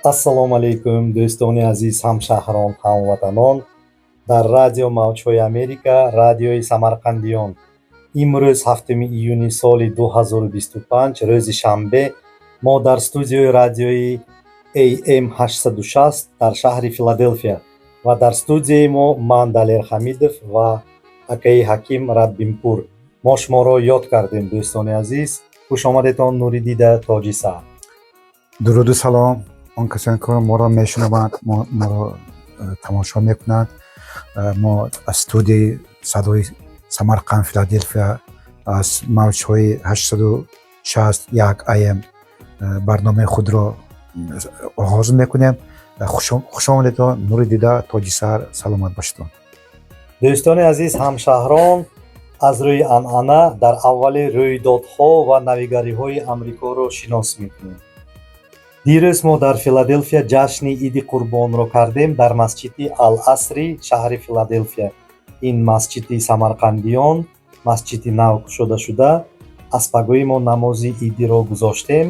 Ассалому алайкум, дӯстони азиз, ҳамшаҳрон, ҳамватанон! Дар радио Мавҷҳои Америка, радиои самарқандиён. Имрӯз 7 июни соли 2025, рӯзи шанбе, мо дар студияи радиои AM 860 дар шаҳри Филаделфия ва дар студияи мо ман, Далер Ҳамидов, ва акаи Ҳаким Раббинпур. Мо шуморо ёд кардем, дӯстони азиз. Хуш омадетон, нури дида, тоҷи сар. Дуруду салом он касоне ки моро мешунаванд, моро тамошо мекунанд. Мо аз студияи Садои Самарқанд, Филаделфия, аз мавҷҳои 861 AM барномаи худро оғоз мекунем. Хушомадедон, нури дида, тоҷи сар, саломат бошедон. Дӯстони азиз, ҳамшаҳрон, аз рӯи анъана дар аввали рӯйдодҳо ва навигариҳои Амрикоро шинос мекунем. Дирӯз мо дар Филаделфия ҷашни Иди Қурбонро кардем дар масҷиди Ал-Асри шаҳри Филаделфия. Ин масҷиди самарқандиён, масҷиди нав кушодашуда. Аз пагоҳи мо намози идиро гузоштем.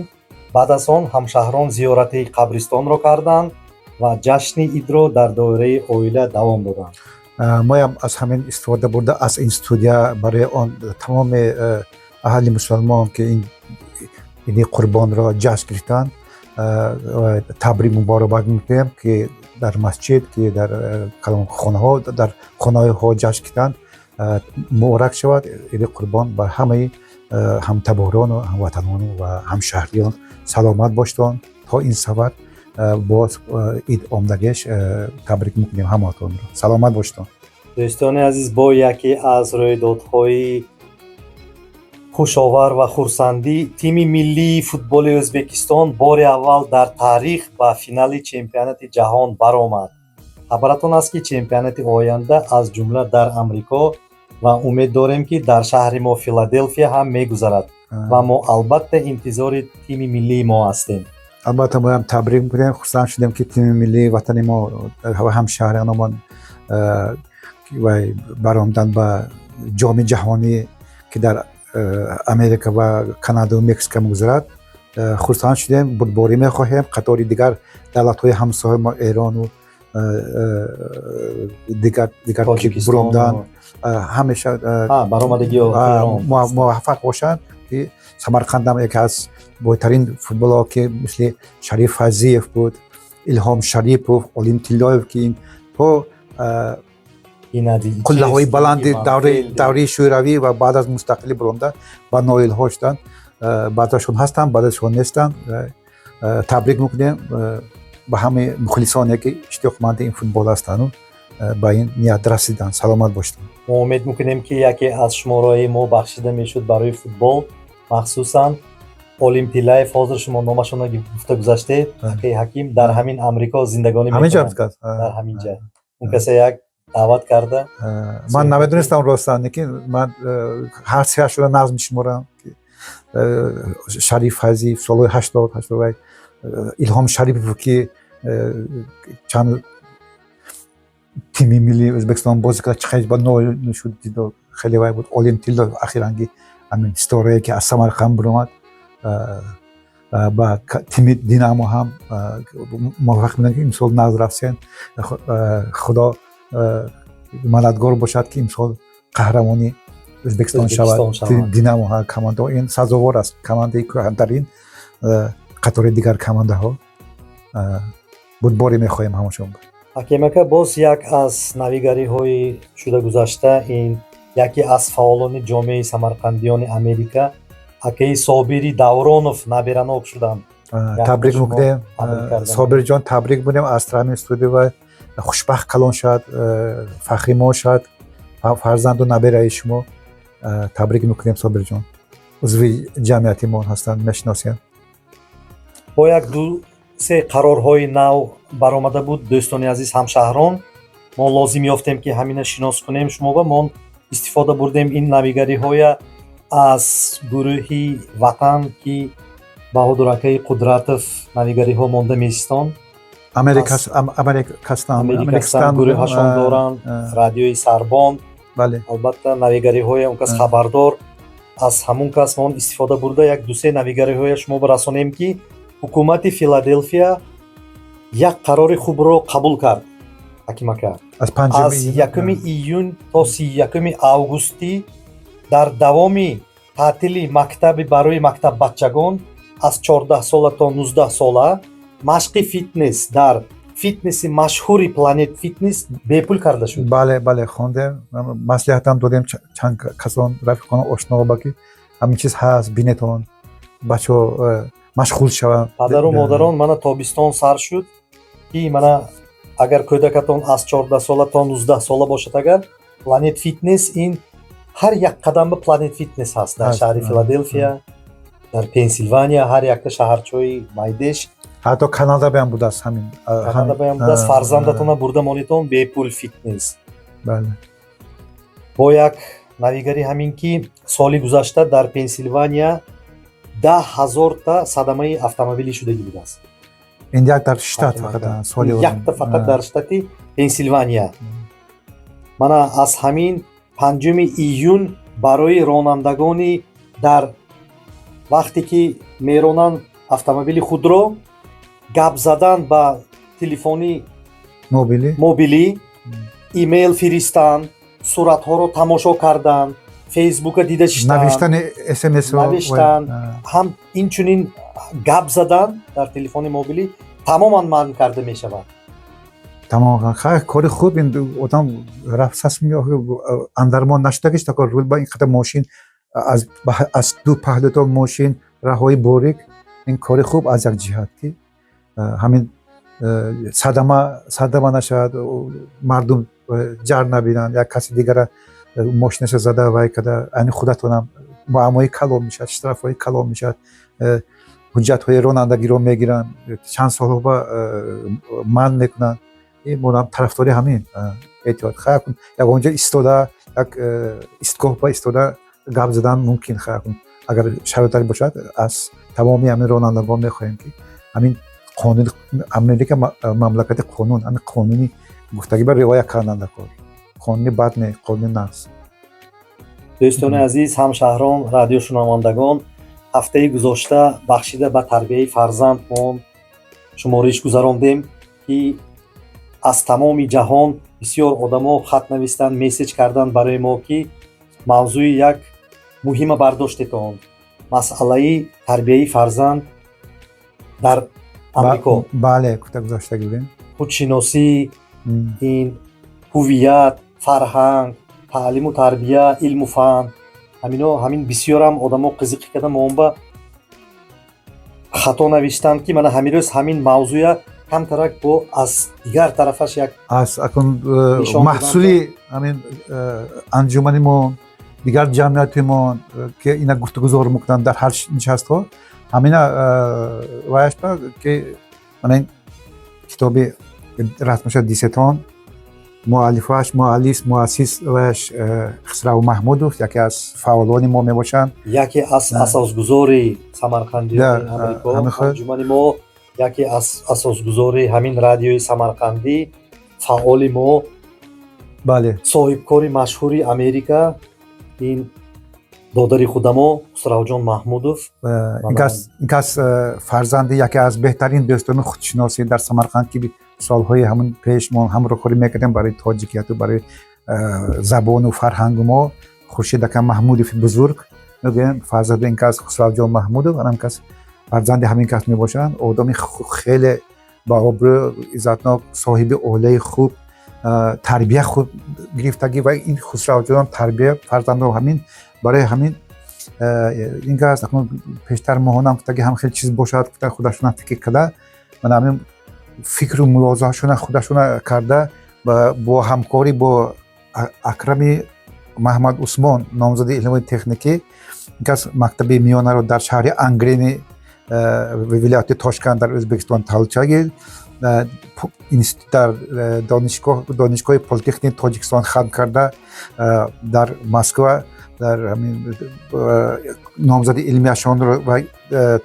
Баъд аз он ҳамшаҳрон зиёрати қабристонро карданд ва ҷашни идро дар доираи оила давом доданд. Моям аз ҳамин истифода бурда, аз ин студия барои он тамоми аҳли мусулмон, ки ин Иди Қурбонро ҷашн гирифтанд, табрик, муборакбод мекунем, ки дар масҷид, ки дар хонаҳо, дар хонаҳо ҷашн гирифтанд. Муборак шавад Иди Қурбон бар ҳамаи ҳамтаборону ҳамватанону ва ҳамшаҳриён. Саломат боштон. То ин сафар боз ид омдагеш табрик мекунем ҳамаатонро. Саломат боштон. Дӯстони азиз, бо яке аз рӯйдодҳои хушовар ва хурсандӣ: тими миллии футболи Ӯзбекистон бори аввал дар таърих ба финали чемпионати ҷаҳон баромад. Хабаратон аст, ки чемпионати оянда аз ҷумла дар Амрико ва умед дорем, ки дар шаҳри мо Филаделфия ҳам мегузарад ва мо албатта интизори тими миллии мо ҳастем. Албатта, моям табрик мекунем. Хурсанд шудем, ки тими миллии ватани мо ва ҳамшаҳриёнамон баромадан ба Ҷоми ҷаҳонӣ, ки дар Америка ва Канадау Мексика мегузарад. Хурсанд шудем, бурдборӣ мехоҳем. Қатори дигар давлатҳои ҳамсоя мо, Эрону дигар ки буромдан, ҳамеша муваффақ бошанд, ки Самарқандам яке аз бойтарин футболҳо, ки мисли Шариф Файзиев буд, Илҳом Шарипов, Олим Тиллоев, ки ин то қуллаҳои баланди давраи Шӯравӣ ва баъд аз мустақилӣ буромда ба ноилҳо шуданд. Баъзашон ҳастанд, баъзашон нестанд. Табрик мекунем ба ҳамаи мухлисоне, ки иштиёқманди ин футбол ҳастанду ба ин ният расиданд. Саломат бошед. Мо умед мекунем, ки яке аз шумораи мо бахшида мешуд барои футбол, махсусан Олим Тиллаев. Ҳозир шумо номашонро гуфта гузаштед, акаи Ҳаким, дар ҳамин Амрико зиндагонӣ мекунад, дар ҳамин ҷа. Он касе як даъват карда. Ман намедонистам, ростан, лекин ман ҳар сеашро нағз мешуморам: Шариф Файзиев солҳои 80, 81, Илҳом Шарипов, ки чанд тими миллии Ӯзбекистон бозӣ кард, чӣ ба ноил шуд, хеле вай буд. Олим Тиллоев, ахиранги ҳамин ситорае, ки аз Самарқанд буромад, ба тими Динамо ҳам муваффақ буданд, ки имсол нағз рафтем. Худо мададгор бошад, ки имсол қаҳрамони Ӯзбекистон шавад Динамо. Команда ин сазовор аст, командаи кӯҳантарин қатори дигар командаҳо. Бурдборӣ мехоҳем ҳамашон. Ҳаким ака, боз як аз навигариҳои шуда гузашта: ин яке аз фаъолони ҷомеаи самарқандиёни Америка, акаи Собири Давронов, наберанок шуданд. Табрик мекунем, Собирҷон, табрик мекунем аз ҳамин студия ва хушбахт калон шавад, фахри мо шавад фарзанду набераи шумо. Табрик мекунем, Собирҷон. Узви ҷамъияти мо ҳастанд, мешиносем. Бо як ду се қарорҳои нав баромада буд, дӯстони азиз, ҳамшаҳрон. Мо лозим ёфтем, ки ҳамина шинос кунем шумо ва мо истифода бурдем ин навигариҳоя аз гурӯҳи Ватан, ки Баҳодур акаи Қудратов навигариҳо монда меистон. Америкастан. Гурӯҳашон доранд, радиои Сарбон. Албатта, навигариҳои он кас хабардор. Аз ҳамун кас мо истифода бурда, як дусе навигариҳоя шумо барасонем, ки ҳукумати Филаделфия Як қарори хубро қабул кард, ҳаким ака. Аз 5-уми Аз июн. 1-уми июн то 31-уми августи дар давоми таътили мактаби барои мактаббачагон аз 14 сола то 19 сола машқи фитнес дар фитнеси машҳури Planet Fitness бепул карда шуд. Бале, хондем, маслиҳатам додем чанд касон, рафиқон, ошноба, ки ҳамин чиз ҳаст, бинетон, бачаҳо машғул шаванд. Падару модарон, мана тобистон сар шуд, ки мана агар кӯдакатон аз 14 сола то 19 сола бошад, агар Planet Fitness, ин ҳар як қадам ба Planet Fitness ҳаст дар Ҳаст, шаҳри Филаделфия, дар Пенсилвания, ҳар якта шаҳарчои майдеш. Ҳатто Канада баям будааст ҳамин. Канада баям будааст. Фарзандатона бурда монитон, бепул фитнес. Бо як навигари ҳамин ки соли гузашта дар Пенсилвания 10 000-та садамаи автомобилӣ шудагӣ будааст. Ин як дар штат фақат соли Якта фақат дар штати Пенсилвания. Мана аз ҳамин 5-уми июн барои ронандагони дар вақте ки меронанд автомобили худро, гап задан ба телефони мобилӣ, мобилӣ, имейл фиристан, суратҳоро тамошо кардан, Фейсбука дида шиштан, навиштани смс. Навиштан, ҳам инчунин гап задан дар телефони мобилӣ тамоман манъ карда мешавад. Тамом, хай, кори хуб. Ин одам рафсас, андармон нашудагиш тако рул ба ин қадар мошин, аз ду паҳлӯто мошин, раҳои борик. Ин кори хуб аз як ҷиҳат, ки ҳамин садама нашавад, мардум ҷар набинанд, як каси дигара мошинаша зада вай када, ани худатонам муаммои калон мешавад, штрафҳои калон мешавад, ҳуҷҷатҳои ронандагиро мегиранд, чанд солҳо ба манъ мекунанд. Ин монам тарафдори ҳамин эҳтиёт. Хай, ягон ҷо истода, як истгоҳ ба истода гап задан мумкин. Хай, агар шароиташ бошад, аз тамоми ҳамин ронандагон мехоҳем, ки ҳамин қонуни Америка, мамлакати қонун, ҳамин қонуни гуфтагӣ ба риоя кардан кор. Қонуни бад не, қонуни нағз. Дӯстони азиз, ҳамшаҳрон, радиошунавандагон, ҳафтаи гузошта бахшида ба тарбияи фарзанд мо шумориш гузарондем, ки аз тамоми ҷаҳон бисёр одамо хат навистанд, месседж карданд барои мо, ки мавзӯи як муҳима бардоштетон, масъалаи тарбияи фарзанд дар Амрико. Бале, гуфта гузаштагӣ будем. Худшиносӣ, ин ҳувият, фарҳанг, таълиму тарбия, илму фан, ҳамино, ҳамин бисёрам одамо қизиқӣ карда моонба хато навиштанд, ки мана ҳамин рӯз ҳамин мавзӯя камтарак бо аз дигар тарафаш як аз акун нишон додан. Маҳсули ҳамин анҷумани мо, дигар ҷамъияти мо, ки ина гуфтугузор мекунанд дар ҳар нишастҳо, ҳамина ваяшба, ки мана ин китоби расмаша дисетон, муаллифаш, муаллиф, муассис ваяш Хисрав Маҳмудов, яке аз фаъолони мо мебошанд. Яке аз асосгузори Самарқандиёни Амрико, ҳамин хел. Анҷумани мо, яке аз асосгузори ҳамин радиои самарқандӣ, фаъоли мо, соҳибкори машҳури Америка, ин додари худамо Хусравҷон Маҳмудов. Ин кас фарзанди яке аз беҳтарин дӯстони худшиносӣ дар Самарқанд, ки солҳои ҳамун пеш мо ҳамрокорӣ мекардем барои тоҷикияту барои забону фарҳангу мо, Хуршид ака Маҳмудови бузург мегӯем. Фарзанди ин кас Хусравҷон Маҳмудов, анам кас фарзанди ҳамин кас мебошанд. Одами хеле баобрӯ, иззатнок, соҳиби оилаи хуб, тарбия хуб гирифтагӣ ва ин Хусравҷонам тарбия фарзандо ҳамин. Барои ҳамин ин кас акнун пештар моҳонам гуфтаги ҳам хеле чиз бошад, гуфта худашона фикр карда, мана ҳамин фикру мулоҳизаҳошона худашона карда, бо ҳамкорӣ бо Акрами Маҳмад Усмон, номзади илмҳои техникӣ. Ин кас мактаби миёнаро дар шаҳри Ангрени, вилояти Тошканд, дар Ӯзбекистон таваллуд шудагӣ, институт дар донишгоҳи политехники Тоҷикистон хатм карда, дар Москва дар ҳамин номзади илмиашонро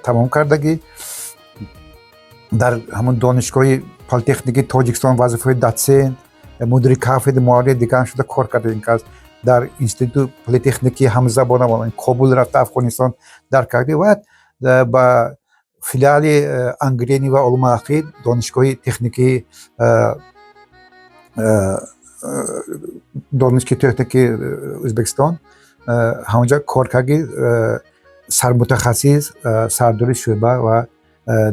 тамом кардагӣ, дар ҳамон донишгоҳи политехники Тоҷикистон вазифаи дотсент, мудири кафедри, муаллими дигар шуда кор карда. Ин кас дар институти политехники ҳамзабона Кобул рафта, Афғонистон дар карда ва ба Филиали Ангрени ва Олмаақӣ донишгоҳи техникии донишгоҳи техникии Ӯзбекистон ҳамонҷа кор карди, сармутахассис, сардори шӯъба ва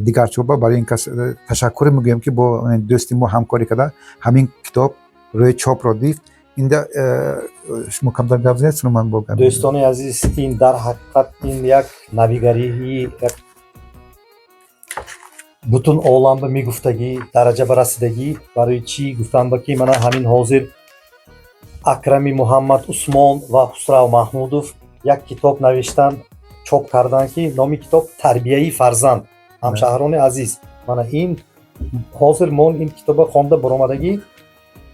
дигар шӯъба. Барои ин кас ташаккур мегӯем, ки бо дӯсти мо ҳамкорӣ карда, ҳамин китоб рӯи чопро дид. Инда шумо камтар гап занед, ман бо Дӯстони азиз, ин дар ҳақиқат ин як навигарии як бутун олам ба мегуфтагӣ дараҷа ба расидагӣ. Барои чӣ гуфтам ба ки мана ҳамин ҳозир Акрами Муҳаммад Усмон ва Хусрав Маҳмудов як китоб навиштанд, чоп карданд, ки номи китоб «Тарбияи фарзанд». Ҳамшаҳрони азиз, мана ин ҳозир мо ин китоба хонда баромадагӣ,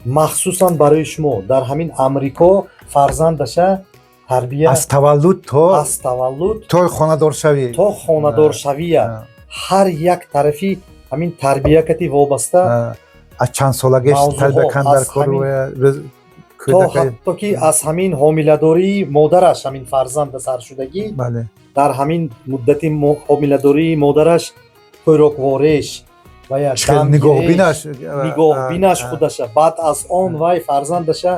махсусан барои шумо дар ҳамин Амрико фарзандаша тарбия аз таваллуд то аз таваллуд то хонадоршавӣ. То хонадоршавия, ҳар як тарафи ҳамин тарбия кати вобаста аз чанд солагиш мавзӯъҳо, тарбия кан дар аз кор то ҳатто ки аз ҳамин ҳомиладории модараш ҳамин фарзанда саршудагӣ, дар ҳамин муддати ҳомиладории модараш хӯроквореш ва я чӣ хел нигоҳбинаш. Нигоҳбинаш худаша, баъд аз он вай фарзандаша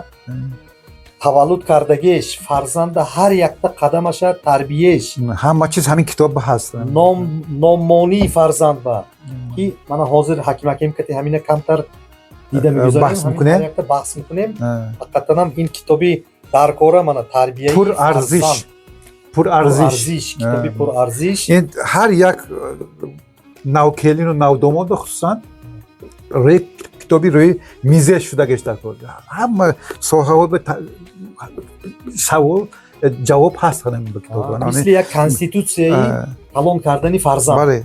таваллуд кардагеш, фарзанда ҳар якта қадамаша тарбиеш. Ҳама чиз ҳамин китоб ҳаст. Ном номмонии фарзанд ба ки мана ҳозир ҳаким аким кати ҳамина камтар дида мегузарем. Баҳс мекунем. Ҳар якта баҳс мекунем. Ҳақиқатан ҳам ин китоби даркора, мана, тарбияи Пур арзиш. Фарзанд. Пур арзиш. Пурарзиш, китоби пурарзиш. Ин ҳар як навкелину навдомодо, хусусан рӯи китоби рӯи мизе шуда гашта, ҳама соҳаҳо ба савол ҷавоб ҳаст ҳамин ба китоб. Мисли як конститутсияи калон кардани фарзанд. Бале.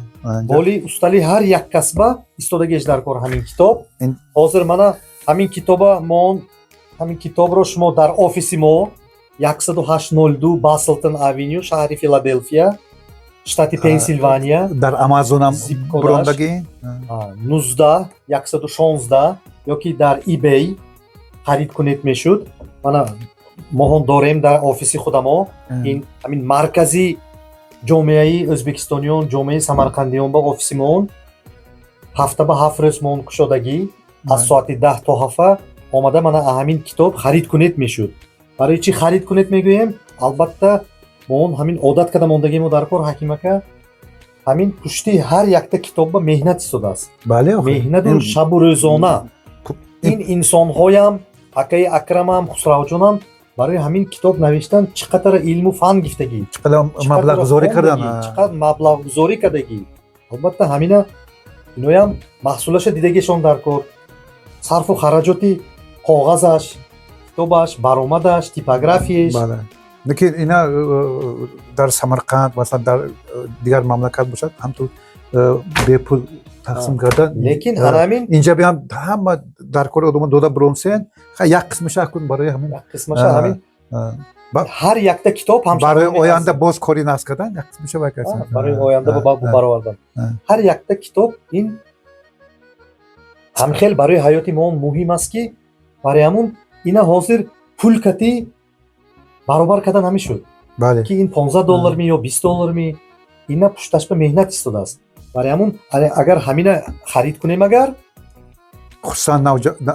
Боли устали ҳар як касба истодагеш дар кор ҳамин китоб. Ҳозир мана ҳамин китоба мо, ҳамин китобро шумо дар офиси мо, 1802 Баслтон Авеню, шаҳри Филаделфия, штати Пенсилвания. Дар Амазонам Zip кодаш. Бурондагӣ. 19 116 ёки дар eBay харид кунед мешуд. Мана моҳон дорем дар офиси худамо. Ин ҳамин маркази ҷомеаи ӯзбекистониён, ҷомеаи самарқандиён ба офиси моон ҳафта ба 7 рӯз моон кушодагӣ, аз соати 10 то 7. Омада мана ҳамин китоб харид кунед мешуд. Барои чӣ харид кунед мегӯем? Албатта, моон ҳамин одат карда мондагимо дар кор, ҳаким ака, ҳамин пушти ҳар якта китоб ба меҳнат истодааст. Бале, охир. Меҳнату шабу рӯзона ин инсонҳоям, акаи Акрамам, Хусравҷонам, барои ҳамин китоб навиштан чӣ қадара илму фан гифтагӣ. Чӣ қадар маблағгузорӣ кардан. Чӣ қадар маблағгузорӣ кардагӣ. Албатта, ҳамина иноям маҳсулаша дидагишон дар кор, сарфу хараҷоти коғазаш, китобаш, баромадаш, типографияш. Бале, лекин ина дар Самарқанд, масалан, дар дигар мамлакат бошад, ҳамту бепул тақсим кардан. Лекин ана ҳамин инҷа биям ҳама дар кори одама дода буронсен, як қисмаша кун барои ҳамин. Як қисмаша ҳамин ҳар якта китоб ҳам барои оянда боз кори насб кардан, як қисмаша вай кардан. Барои оянда баровардан. Ҳар якта китоб ин ҳамхел барои ҳаёти мо муҳим аст, ки барои ҳамун ина ҳозир пул кати баробар карда намешуд. Ки ин 15 долларми ё 20 долларми, ина пушташ ба меҳнат истодааст. Барои ҳамун агар ҳамина харид кунем, агар хусусан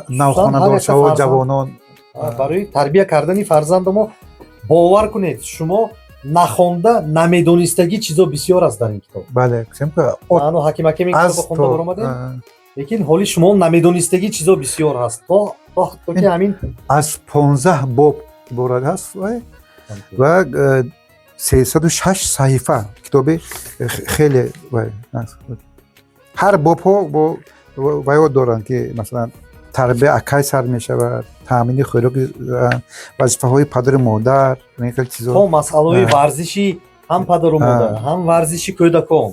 навхонадоршаво, ҷавонон. Барои тарбия кардани фарзандамо, бовар кунед, шумо нахонда намедонистагӣ чизо бисёр аст дар ин китоб. Бале. Ану ҳаким аким ин китобо хонда баромадем, лекин ҳоли шумо намедонистагӣ чизо бисёр ҳаст, то ҳатто ки ҳамин аз 15 боб иборат аст ва 306 саҳифа китоби хеле. Ҳар бобҳо бо ваё доранд, ки масалан, тарбия акай сар мешавад, таъмини хӯроки, вазифаҳои падару модар, ин хел чизо. То масъалаҳои варзиши ҳам падару модар, ҳам варзиши кӯдакон.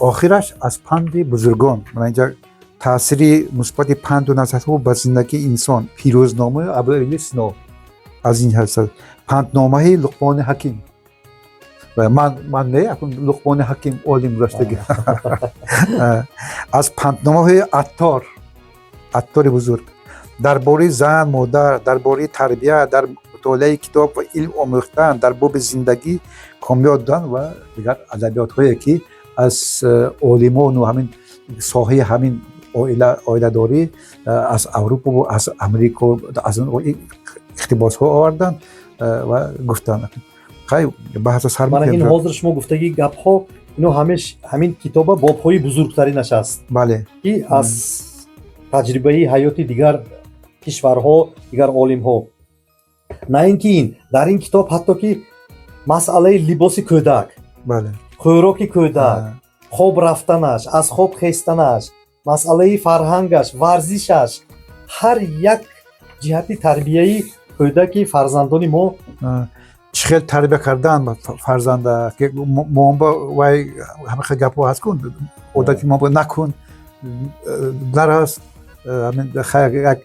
Охираш аз панди бузургон, мана инҷа таъсири мусбати панду насиҳатҳо ба зиндагии инсон, Пирӯзномаи Абуали Сино, аз ин ҳаст пандномаи Луқмони Ҳаким. Ман не, акун Луқмони Ҳаким олим гузаштагӣ, аз пандномаҳои Аттор, Аттори бузург, дар бораи зан, модар, дар бораи тарбия, дар мутолиаи китоб ва илм омӯхтан, дар боби зиндагӣ комёб будан ва дигар адабиётҳое, ки Аз олимону ҳамин соҳаи ҳамин оиладорӣ аз Аврупо, аз Амрико, аз иқтибосҳо оварданд ва гуфтанд. Хай, баҳса сар. Мана ин ҳозир шумо гуфтагӣ гапҳо, ино ҳамеш ҳамин китоба бобҳои бузургтаринаш аст. Бале. Ки аз таҷрибаи ҳаёти дигар кишварҳо, дигар олимҳо. На ин ки ин дар ин китоб ҳатто ки масъалаи либоси кӯдак, хӯроки кӯдак, хоб рафтанаш, аз хоб хестанаш, масъалаи фарҳангаш, варзишаш, ҳар як ҷиҳати тарбияи кӯдаки фарзандони мо. Чӣ хел тарбия кардан фарзанда, ки момба вай ҳама хел гапҳо ҳаст кун, одати момба накун, нарас, ҳамин хай як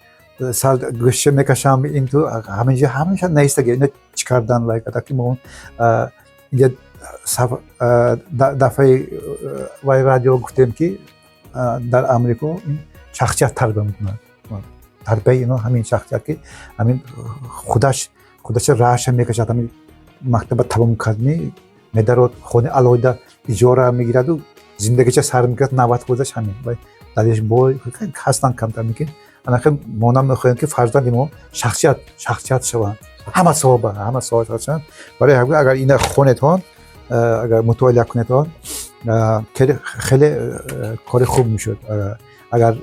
сал гӯшча мекашам, ин ту ҳаминҷа ҳамеша наистаги. Ина чӣ кардан вай када, ки мо инҷа дафъаи вай радио гуфтем, ки дар Амрико ин шахсият тарбия мекунад. Тарбияи ино ҳамин шахсият, ки ҳамин худаш худаша раҳаша мекашад. Ҳамин мактаба тамом кардни, медарод, хонаи алоҳида иҷора мегираду зиндагиша сар мекунад. 90 фоизаш ҳамин. Вай дареш бой ҳастанд камтар, лекин анака мо намехоҳем, ки фарзанди мо шахсият шаванд, ҳама соҳаба, ҳама соҳа шаванд. Барои ҳамин агар ина хонедҳон, агар мутолиа кунедҳон, хеле кори хуб мешуд, агар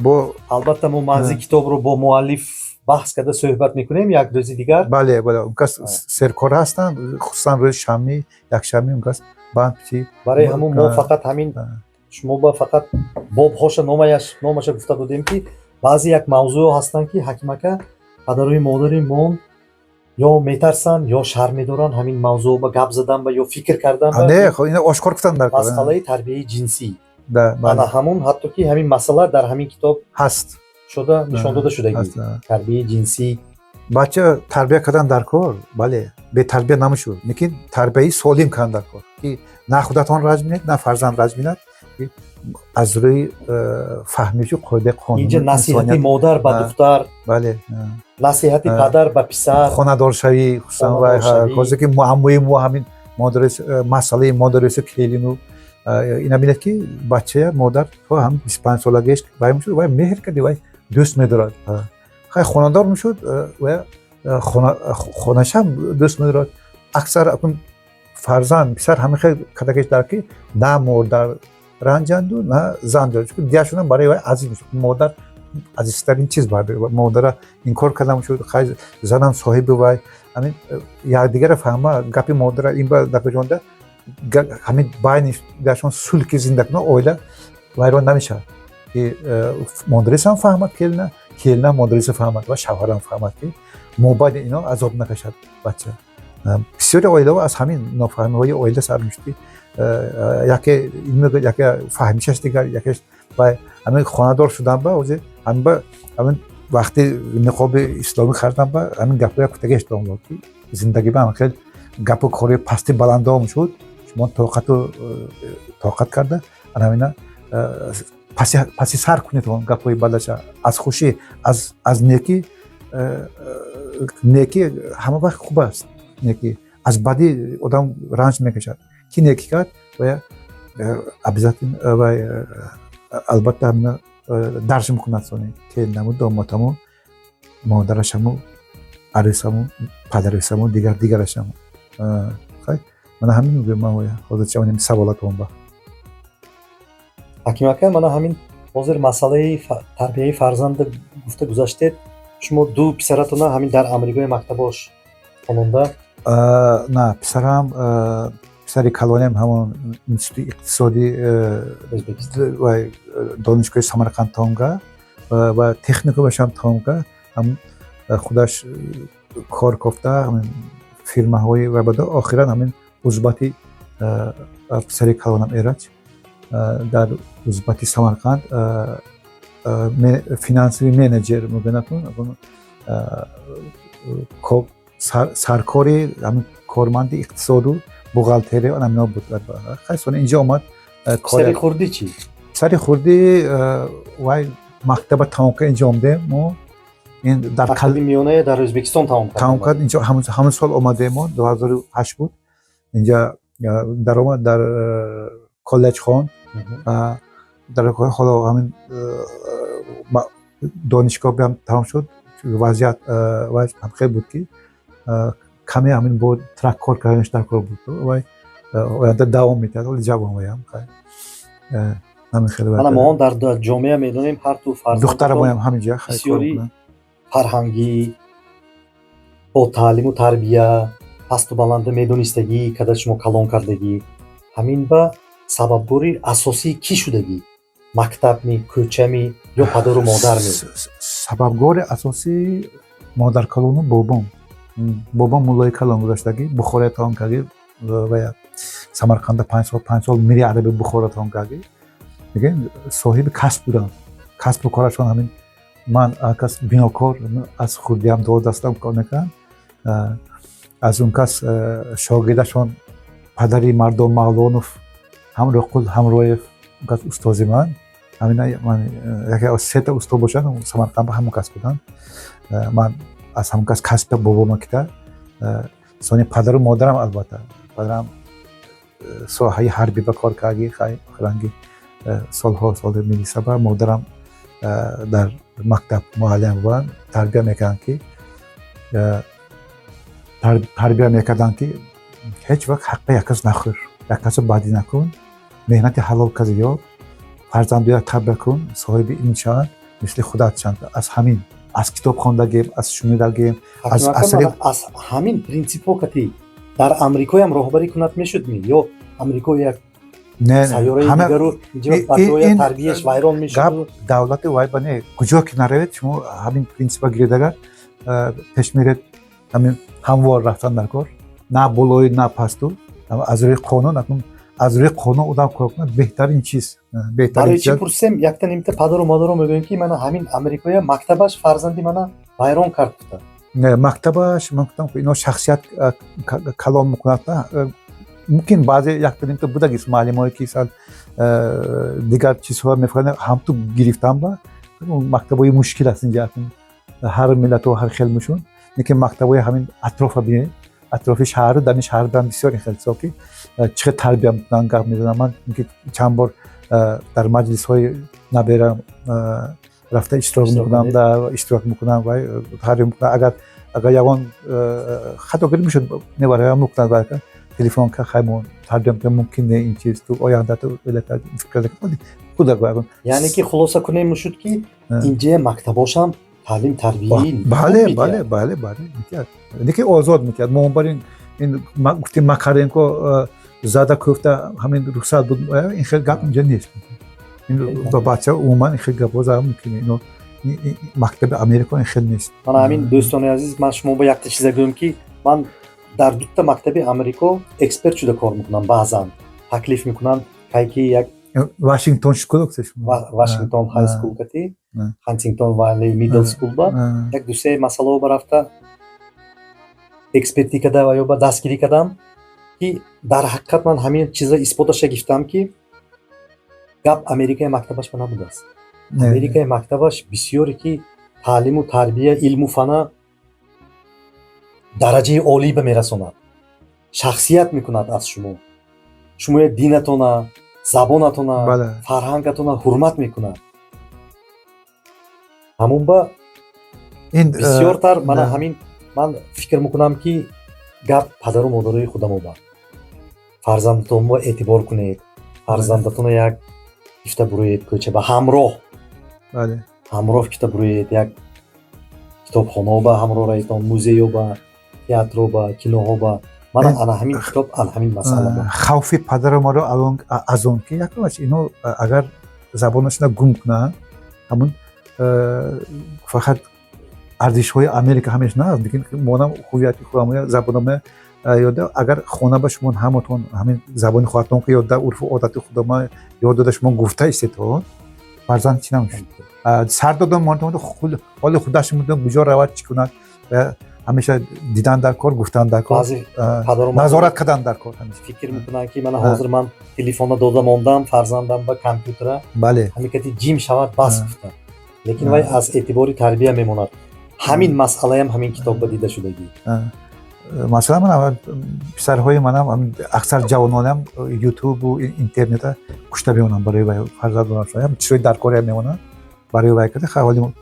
бо Албатта, мо маҳзи китобро бо муаллиф баҳс карда суҳбат мекунем як рӯзи дигар. Бале, он кас серкор ҳастанд, хусусан рӯзи шанбе, якшанбе он кас банд чи. Барои ҳамун мо фақат ҳамин шумо ба фақат бобҳоша номаша гуфта додем, ки баъзе як мавзӯъ ҳастанд, ки, Ҳаким ака, падарои модари мо ё метарсанд, ё шарм медоранд ҳамин мавзӯъ ба гап задан ба ё фикр кардан ба. Не, хо, ина ошкор гуфтан дар кор. Масъалаи тарбияи ҷинсӣ. Да, бале. Ана ҳамун ҳатто ки ҳамин масъала дар ҳамин китоб ҳаст. шуда нишон дода шудагӣ. Ҳаст, а. Тарбияи ҷинсӣ. Бача тарбия кардан дар кор, бале, бетарбия намешуд, лекин тарбияи солим кардан дар кор, ки на худатон ранҷ бинед, на фарзанд ранҷ бинад, ки аз рӯи фаҳмишу қоидаи қонун. Инҷа насиҳати модар ба духтар, насиҳати падар ба писар. Хонадоршавӣ хусусан вай. Хонадоршавӣ. Ҳозир ки муаммои мо ҳамин модарис, масъалаи модарису келину. Ина бинед, ки бачая модар то ҳам 25 солагиаш вай мешуд, вай меҳр карди, вай дӯст медорад. Хай, хонадор мешуд, вай хонашам дӯст медорад. Аксар акун фарзанд писар ҳамин хел кадагиш дар, ки на модар ранҷанду, на зан дорад, чунки дияшонам барои вай азиз мешуд. Модар азизтарин чиз бар модара инкор карда мешуд. Хай, занам соҳиби вай ҳамин якдигара фаҳма, гапи модара ин ба дакаҷонда ҳамин байни дашон сулҳ ки зинда кунад, оила вайрон намешавад, ки модарисам фаҳмад келина, келина модариса фаҳмад ва шавҳарам фаҳмад, ки мобайни ино азоб накашад бача. Бисёри оилаҳо аз ҳамин нофаҳмиҳои оила сар мешуд, ки яке ин мегӯяд, яке фаҳмишаш дигар, якеш вай. Ҳамин хонадор шудан ба ҳозир ҳамин ба ҳамин вақти ниқоби исломӣ харидам, ба ҳамин гапҳоя кутагеш дом, ки зиндагӣ ба ҳамин хел гапу кори пасти баландом шуд, шумо тоқату тоқат карда ана ҳамина паси сар кунед он гапҳои бадаша. Аз хушӣ, аз некӣ, некӣ ҳама вақт хуб аст, некӣ. Аз бадӣ одам ранҷ мекашад. Ки некӣ кард, вая обязательно вай албатта ҳамина дарж мекунад. Сони келинаму, домотаму, модарашаму, арӯсаму, падарисаму, дигар дигарашаму. Хай, мана ҳамин мегӯям ман ҳозир чавонем саволатон ба. Ҳаким ака, мана ҳамин ҳозир масъалаи тарбияи фарзанда гуфта гузаштед. Шумо ду писаратона ҳамин дар Амрикои мактабош хононда? На, писарам, писари калонем ҳамон институти иқтисодӣ Ӯзбекистон. Вай донишгоҳи Самарқанд тамом кард ва техникумашам тамом кард. Ҳам худаш кор кофта ҳамин фирмаҳои ва баъд охиран ҳамин узбати. Писари калонам Эраҷ дар узбати Самарқанд финансовый менеҷер мегӯянд, саркори ҳамин корманди иқтисоду бухгалтерия, ҳамино буд. Хай, сони инҷо омад. Писари хурдӣ чӣ? Писари хурдӣ вай мактаба тамом кард, инҷо омадем мо. Ин дар мактаби миёнае дар Ӯзбекистон тамом кард? Тамом кард инҷо, ҳамон сол омадем мо, 2008 буд инҷа. Даромад дар коллеҷ хонд. Дар ҳоло ҳамин донишгоҳ ҳам тамом шуд. Вазъият ҳам хел буд, ки каме ҳамин бо truck кор карданаш дар кор буд. Вай оянда давом медиҳад, ҳоли ҷавон ваям. Ҳамин хел. Мана мо дар ҷомеа медонем, ҳар ду духтарамоям ҳамин ҷа. Бисёри фарҳангӣ, бо таълиму тарбия, пасту баланда медонистагӣ, када шумо калон кардагӣ. Ҳамин ба сабабгори асосии кӣ шудагӣ? Мактабми, кӯчами ё падару модарми? Сабабгори асосӣ модаркалону бобом. Бобом муллои калон гузаштагӣ, Бухороя тамом кардӣ ва Самарқанда 5 сол, 5 сол мири араби Бухоро тамом кардӣ. Мегӯем, соҳиби касб буданд. Касбу корашон ҳамин. Ман кас бинокор, аз хурдиам дастам кор мекардам. Аз он кас шогирдашон падари Мардон Мавлонов, Ҳамроқул Ҳамроев, он кас устози ман. Ҳамина ман яке аз сета усто бошанд Самарқанд, ҳамон кас буданд. Ман аз ҳамон кас касби бобома кита. Сони падару модарам, албатта, падарам соҳаи ҳарбӣ ба кор карди, ранги солҳо соли милиса ба, модарам дар мактаб муаллим буданд. Тарбия мекарданд, ки ҳеҷ вақт ҳаққи як кас нахӯр, як касро бадӣ накун, меҳнати ҳалол кази ёб, фарзандоя тарбия кун, соҳиби илм шаванд, мисли худат шаванд. Аз ҳамин, аз китоб хондагем, аз шунидагем. Аз ҳамин принсипҳо кати дар Амрикоям роҳбарӣ кунад мешудми ё Амрико як сайёраи дигару тарбияш вайрон мешуд? Гап давлати вай ба не, куҷо ки наравед, шумо ҳамин принсипа гиред, агар пеш меред. Ҳамин ҳамвор рафтан дар кор, на болои, на пасту, аз рӯи қонун. Акнун аз рӯи қонун одам кор кунад, беҳтарин чиз. Беҳтарин. Чӣ пурсем, якта нимта падару модаро мегӯем, ки мана ҳамин Амрикоя мактабаш фарзанди мана вайрон кард гуфта. Не, мактабаш, ман гуфтам, ино шахсият калон мекунад. Мумкин баъзе якта нимта будагист муаллимое, ки сал дигар чизҳо мефаҳманд, ҳамту гирифтан ба мактабҳои мушкил аст. Инҷа ҳар миллату ҳар хел мушун, лекин мактабҳои ҳамин атрофа бинед, атрофи шаҳру дар ин шаҳр дан бисёр ин хел чизҳо, ки чӣ хел тарбия мекунанд, гап мезанам. Ман чанд бор дар маҷлисҳои наберам рафта иштирок мекунам, иштирок мекунам ва тарбия мекунам. Агар ягон хатогирӣ мешуд, мебарам, мекунад, телефон ка, хай, мо тарбия мекунем, мумкин не ин чиз, ту оянда ту худа. Яъне ки хулоса кунем мешуд, ки инҷа мактабошам таълим тарбияи Бале, метиҳад, лекин озод метиҳад. Мо бар ин гуфтем, Макаренко зада кӯфта, ҳамин рухсат буд, ин хел гап инҷа нест. Ин ба бача умуман ин хел гапҳо зада мумкин, ино мактаби Америко ин хел нест. Мана ҳамин, дӯстони азиз, ман шумо ба якта чиза гӯям, ки ман дар дута мактаби Амрико эксперт шуда кор мекунам. Баъзан таклиф мекунанд, кай ки як Вашингтон school. Вашингтон High School кати, Хантингтон Валли Middle School ба як дусе масъалао ба рафта экспертӣ када ва ё ба дастгирӣ кардам, ки дар ҳақиқат ман ҳамин чиза исботаша гифтам, ки гап Америкаи мактабаш ба набудааст. Америкаи мактабаш бисёре ки таълиму тарбия, илму фана дараҷаи олӣ ба мерасонад, шахсият мекунад аз шумо, шумоя динатона, забонатона, фарҳангатона ҳурмат мекунад. Ҳамун ба бисёртар мана ҳамин ман фикр мекунам, ки гап падару модарои худамо ба фарзандатонро эътибор кунед, фарзандатонро як гифта буроед кӯча ба ҳамроҳ, ҳамроҳ гифта буроед, як китобхонао ба ҳамроҳ раитон, музейо ба, театро ба, киноҳо ба. Мана ана ҳамин китоб ана ҳамин масъала. Хавфи падару модар аз он ки якумаш ино агар забонашона гум кунанд, ҳамун фақат арзишҳои Америка ҳамеш на, лекин монам ҳувияти худам, забонома ёда. Агар хона ба шумо ҳаматон ҳамин забони хоҳатон ки ёда, урфу одати худама ёд дода, шумо гуфта истедон, фарзанд чӣ намешуд? Сар додам, ҳоли худаш куҷо равад, чӣ кунад? Ҳамеша дидан дар кор, гуфтан дар кор, назорат кардан дар кор. Фикр мекунанд, ки мана ҳозир ман телефонро дода мондам фарзандам ба компютера, ҳамин кати ҷим шавад, бас гуфта, лекин вай аз эътибори тарбия мемонад. Ҳамин масъалаям ҳамин китоб ба дида шудагӣ. Масалан, ман писарҳои манам, аксар ҷавононам ютубу интернета кушта мемонанд барои вай, фарзандонашон чизои даркория мемонанд барои вай карда. Ҳоли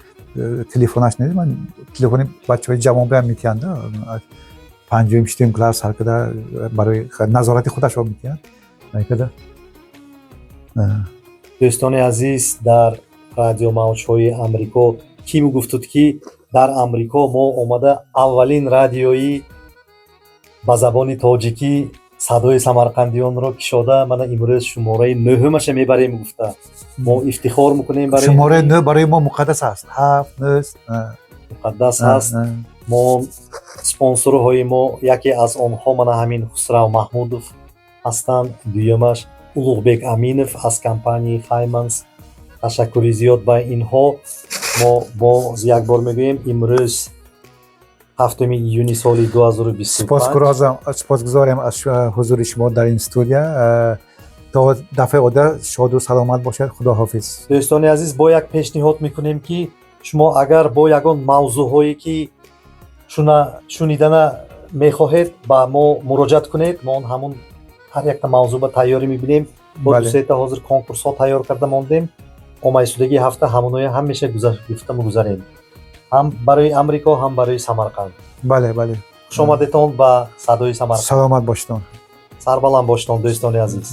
телефонаш нест, ман телефони бачаҳои ҷавон биам метиҳанд, панҷуюм, шитум класс ҳар када барои назорати худашон метиҳанд када. Дӯстони азиз, дар радиомавҷҳои Амрико кӣ мегуфтуд, ки дар Амрико мо омада аввалин радиои ба забони тоҷикӣ «Садои самарқандиёнро» кишода, мана имрӯз шумораи нӯҳумаша мебарем гуфта мо ифтихор мекунем. Барои Шумораи нӯ барои мо муқаддас аст, ҳафт, нӯ. Муқаддас аст. Мо спонсорҳои мо, яке аз онҳо мана ҳамин Хусрав Маҳмудов ҳастанд, дуюмаш Улуғбек Аминов аз компанияи Хайманс. Ташаккури зиёд ба инҳо. Мо боз як бор мегӯем, имрӯз 7 июни соли 2025. Сипосгузорем аз ҳузури шумо дар ин студия. То дафъаи ода шоду саломат бошед, худоҳофиз. Дӯстони азиз, бо як пешниҳод мекунем, ки шумо агар бо ягон мавзӯъҳое ки шунидана мехоҳед, ба мо муроҷиат кунед. Мо он ҳамун ҳар якта мавзӯъ ба тайёрӣ мебинем. Бо дусета ҳозир конкурсҳо тайёр карда мондем. Омайсудагии ҳафта ҳамоноя ҳамеша гуфта мегузарем, ҳам барои Амрико, ҳам барои Самарқанд. Бале, бале. Хушомадетон ба «Садои Самарқанд». Саломат бошедон. Сарбаланд бошедон, дӯстони азиз.